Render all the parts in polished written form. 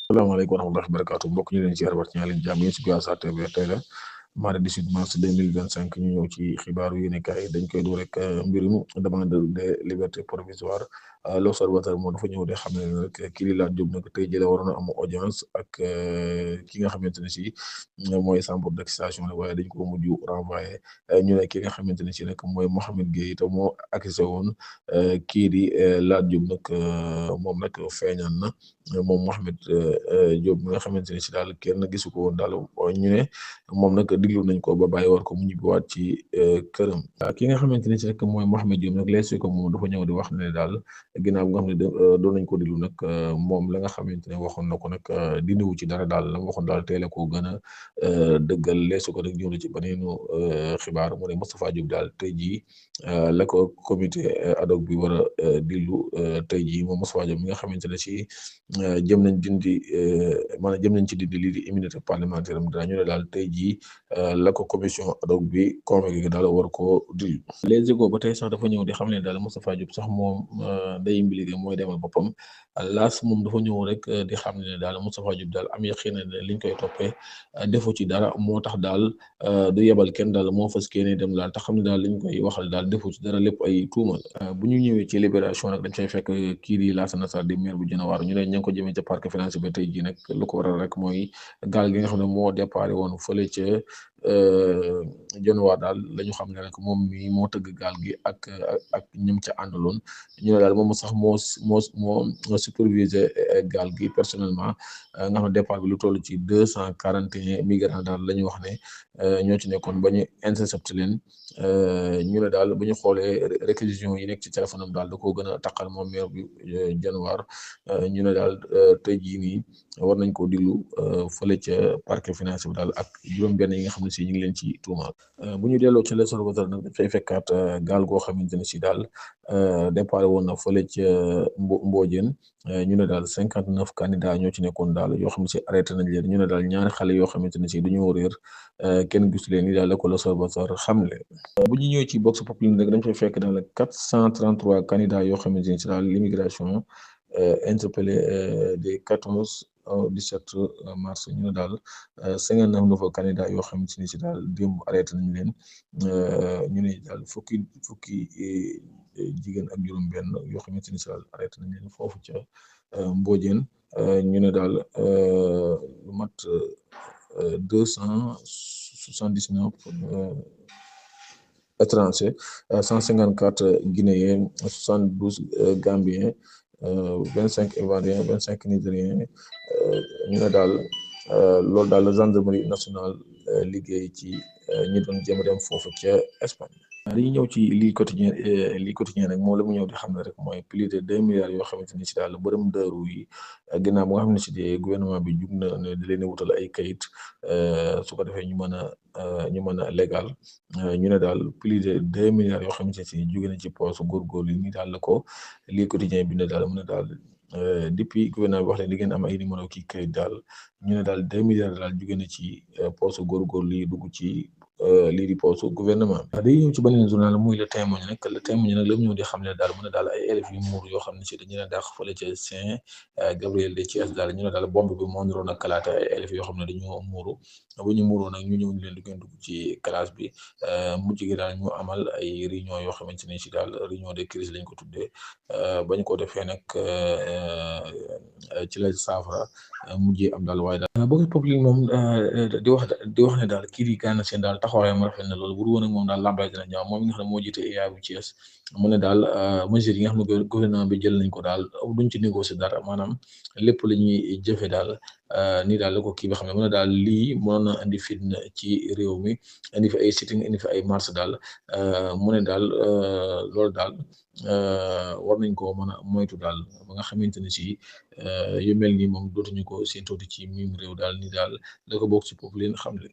salaamaaleykum wa rahmatullahi wa barakaatu mbokk ñu leen ci arbat ñaa leen jàmm yéen si Guyaas TV tey la mardi 18 mars 2025 ñu ñëw ci xibaaru yéenekaay dañ koy du rek mbirum demande de liberté provisoire l'observateur moo dafa ñëw de xam ne rek kii di Lat Diop nag tey jële waroon a am audience ak ki nga xamante ne si mooy chambre d'accusation la waaye dañ ko mujj renvoyé ñu ne ki nga xamante ne si nag mooy Mohamed Gueye te moo accusé woon kii di Lat Diop nag moom nag feeñaan na moom Mohamed Diop mi nga xamante ne si daal kenn gisu ko woon daal ñu ne moom nag diglu nañ ko ba bàyyi war ko mu ñibbiwaat ci këram. ki nga xamante ne si rek mooy Mohamed Diop nag lees ko moom dafa ñëw di wax ne daal ginnaaw bi nga xam ne doon nañ ko diglu nag moom la nga xamante ne waxoon na ko nag dindiwu ci dara daal la waxoon daal teel a koo gën a dëggal lees ko rek ñëw na ci beneenu xibaar mu ne Moustapha Diop daal tey jii la ko comité ad hoc bi war a diglu tey jii moom Moustapha Diop mi nga xamante ne si jëm nañ ci dindi lii di immunité parlementaire am daañu ne daal tey jii la ko commission ad hoc bi convoqué daal war koo diglu. Les Échos ba tey sax dafa ñëw di xam ne daal Moustapha Diop sax moom day impliqué mooy demal boppam laas moom dafa ñëw rek di xam ne daal Moustapha Diop daal am yaqin ne liñ koy toppee defu ci dara moo tax daal du yebal kenn daal moo fas kenn dem daal te xam ne daal liñ koy waxal daal defu ci dara lépp ay tuumal. bu ñu ñëwee ci libération nag dañ fay fekk kii di Lassana Sarr di maire bu Dionewar ñu ne ña ngi ko jëmee ca parc financier ba tey jii nag lu ko waral rek mooy gaal gi nga xam ne moo déparé woon fële ca Dionewar daal la ñu xam ne rek moom mi moo tëgg gaal gi ak ñoom ca àndaloon ñu ne daal moom sax moo supervisé gaal gi personnellement nga xam ne départ bi lu toll ci 241 migrants daal la ñu wax ne ñoo ci nekkoon ba ñu intercepté leen ñu ne daal bu ñu xoolee réquisition yi nekk ci téléphone am daal da koo gën a taqal moom maire bi Dionewar ñu ne daal tey jii nii war nañ koo diglu fële ca parquet financier bi daal ak juróom-benn yi nga xam ne si ñu ngi leen ci tuumaal. bu ñu delloo ci l'Observateur nag dafay fekkaat gaal goo xamante ne si daal départ woon na fële ca Mbodiène ñu ne daal 59 candidats ñoo ci nekkoon daal yoo xam ne si arrêté nañ leen ñu ne daal ñaari xale yoo xamante ne si dañoo réer kenn gisu leen ni daal la ko l'Observateur xamle. bu ñu ñëwee ci Vox Populi nag dañ fay fekk daal 433 candidats yoo xamante ne si daal l'immigration interpellé des 14 au 17 mars ñu ne daal 59 nouveaux candidats yoo xamante ne si daal démb arrêté nañ leen ñu ne daal fukki jigéen ak juróom-benn yoo xamante ne si daal arrêté nañ leen foofu ca Mbodiène ñu ne daal lu mat 279 étrangers 154 guinéens 72 gambiens 25 ivoiriens 25 nigériens ñu ne daal loolu daal la gendarmerie nationale liggéey ci ñi doon jéem a dem foofu ca Espagne. dañuy ñëw ci lii quotidien nag moom la mu ñëw di xam ne rek mooy plus de 2 milliards yoo xamante ni si daal bërëm dëru yi ginnaaw ba nga xam ne si gouvernement bi jug na ne di leen wutal ay kayit su ko defee ñu mën a légal ñu ne daal plus de 2 milliards yoo xamante ne si jóge na ci poche góorgóorlu yi nii daal la ko lii quotidien bi ne daal mu ne daal depuis gouvernement bi wax leen di ngeen am ay numéro kii kayit daal ñu ne daal 2 milliards daal jóge na ci poche góorgóorlu yi dugg ci lii di poche gouvernement bi. day ñëw ci beneen journal muy le témoin nag la mu ñëw di xam ne daal mu ne daal ay élèves yu muur yoo xam ne si dañu leen dàq fële ca Saint Gabriel de Thiès daal ñu ne daal bombe bi moo niroon ak kalaate ay élèves yoo xam ne dañoo muuru bu ñu muuroo nag ñu ñëw ñu leen di gën dugg ci classe bi mujj gi daal ñu amal ay réunion yoo xamante ne si daal réunion de crise lañ ko tuddee bañ ko defee nag ci la saafara mujjee am daal waaye daal bëgg populi moom di wax ne daal kii di Gana Sène daal taxawaayam rafet na loolu bu dul woon ak moom daal làmbaay dina ñaaw moom mi nga xam ne moo jiite IA bu Thiès mu ne daal mesures yi nga xam ne gouvernement bi jël nañ ko daal duñ ci négocier dara maanaam lépp la ñuy jëfe daal nii daal la ko kii bi xam ne mu ne daal lii mënoon na indi fitna ci réew mi indi fi ay sitting indi fi ay marche daal mu ne daal loolu daal war nañ ko mën a moytu daal ba nga xamante ne si yu mel nii moom dootuñu ko séentooti ci mim réew daal ni daal la ko bokk ci peuple leen xam le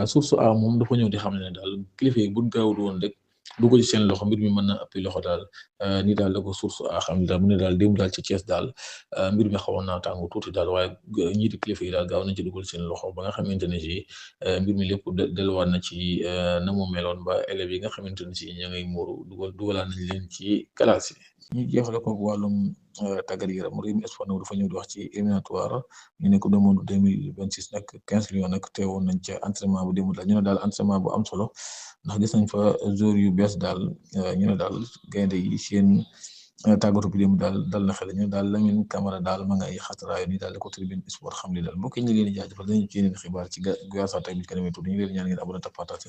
source a moom dafa ñëw di xam ne daal kilifa yi buñ gaawul woon rek dugal ci seen loxo mbir mi mën na ëppi loxo daal ni daal la ko source a xam ne daal mu ne daal démb daal ci Thiès daal mbir mi xawoon naa tàng tuuti daal waaye ñii di kilifa yi daal gaaw nañ ci dugal seen loxo ba nga xamante ne si mbir mi lépp delluwaat na ci na mu meloon ba élèves yi nga xamante ne si ña ngay muuru dugalaat nañ leen ci classe yi. ñu jeexale ko wàllum tàggat yaram Rewmi Sport nag dafa ñëw di wax ci éliminatoire ñu ne coupe du monde 2026 nag 15 millions nag teewoon nañ ca entraînement bu démb daal ñu ne daal entraînement bu am solo ndax gis nañ fa joueur yu bees daal ñu ne daal gaynde yi seen tàggatu bi démb daal dal na xel ñu ne daal Lamine Camara daal ma nga ay xataraayu ni daal di ko Tribune Sport xam li daal mbokk yi ñu ngi leen di jaajëfal dañu ci yeneen xibaar ci Guyaar Saar tamit kanam tuuti ñu ngi leen ñaan ngeen abonné te partage.